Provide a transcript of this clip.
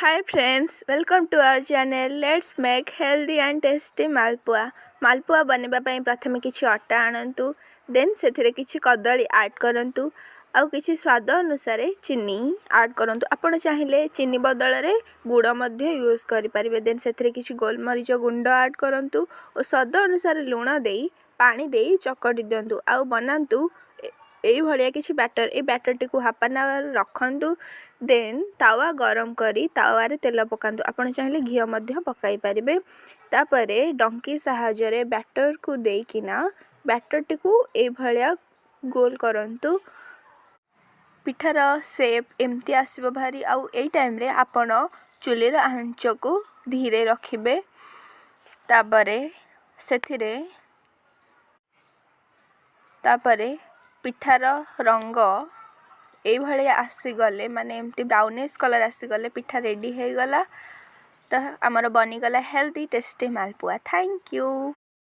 Hi friends, welcome to our channel. Let's make healthy and tasty malpua. Malpua ବନେଇବା ପାଇଁ ପ୍ରଥମେ କିଛି ଅଟା ଆଣନ୍ତୁ, ଦେନ୍ ସେଥିରେ କିଛି କଦଳୀ ଆଡ଼୍ କରନ୍ତୁ ଆଉ କିଛି ସ୍ୱାଦ ଅନୁସାରେ ଚିନି ଆଡ଼୍ କରନ୍ତୁ। ଆପଣ ଚାହିଁଲେ ଚିନି ବଦଳରେ ଗୁଡ଼ ମଧ୍ୟ ୟୁଜ୍ କରିପାରିବେ। ଦେନ୍ ସେଥିରେ କିଛି ଗୋଲମରିଚ ଗୁଣ୍ଡ ଆଡ଼୍ କରନ୍ତୁ ଓ ସ୍ୱାଦ ଅନୁସାରେ ଲୁଣ ଦେଇ, ପାଣି ଦେଇ ଚକଟି ଦିଅନ୍ତୁ ଆଉ ବନାନ୍ତୁ ଏଇଭଳିଆ କିଛି ବ୍ୟାଟର୍। ଏଇ ବ୍ୟାଟର୍ଟିକୁ ହାଫ୍ ଆନ୍ ଆୱାର୍ ରଖନ୍ତୁ। ଦେନ୍ ତାୱା ଗରମ କରି ତାୱାରେ ତେଲ ପକାନ୍ତୁ। ଆପଣ ଚାହିଁଲେ ଘିଅ ମଧ୍ୟ ପକାଇ ପାରିବେ। ତାପରେ ଡଙ୍କି ସାହାଯ୍ୟରେ ବ୍ୟାଟର୍କୁ ଦେଇକିନା ବ୍ୟାଟର୍ଟିକୁ ଏଇଭଳିଆ ଗୋଲ କରନ୍ତୁ। ପିଠାର ସେପ୍ ଏମିତି ଆସିବ ଭାରି। ଆଉ ଏଇ ଟାଇମ୍ରେ ଆପଣ ଚୁଲିର ଆଞ୍ଚକୁ ଧୀରେ ରଖିବେ। ତାପରେ ପିଠାର ରଙ୍ଗ ଏଇଭଳିଆ ଆସିଗଲେ, ମାନେ ଏମିତି ବ୍ରାଉନିସ୍ କଲର୍ ଆସିଗଲେ, ପିଠା ରେଡ଼ି ହେଇଗଲା। ତ ଆମର ବନିଗଲା healthy tasty malpua. Thank you.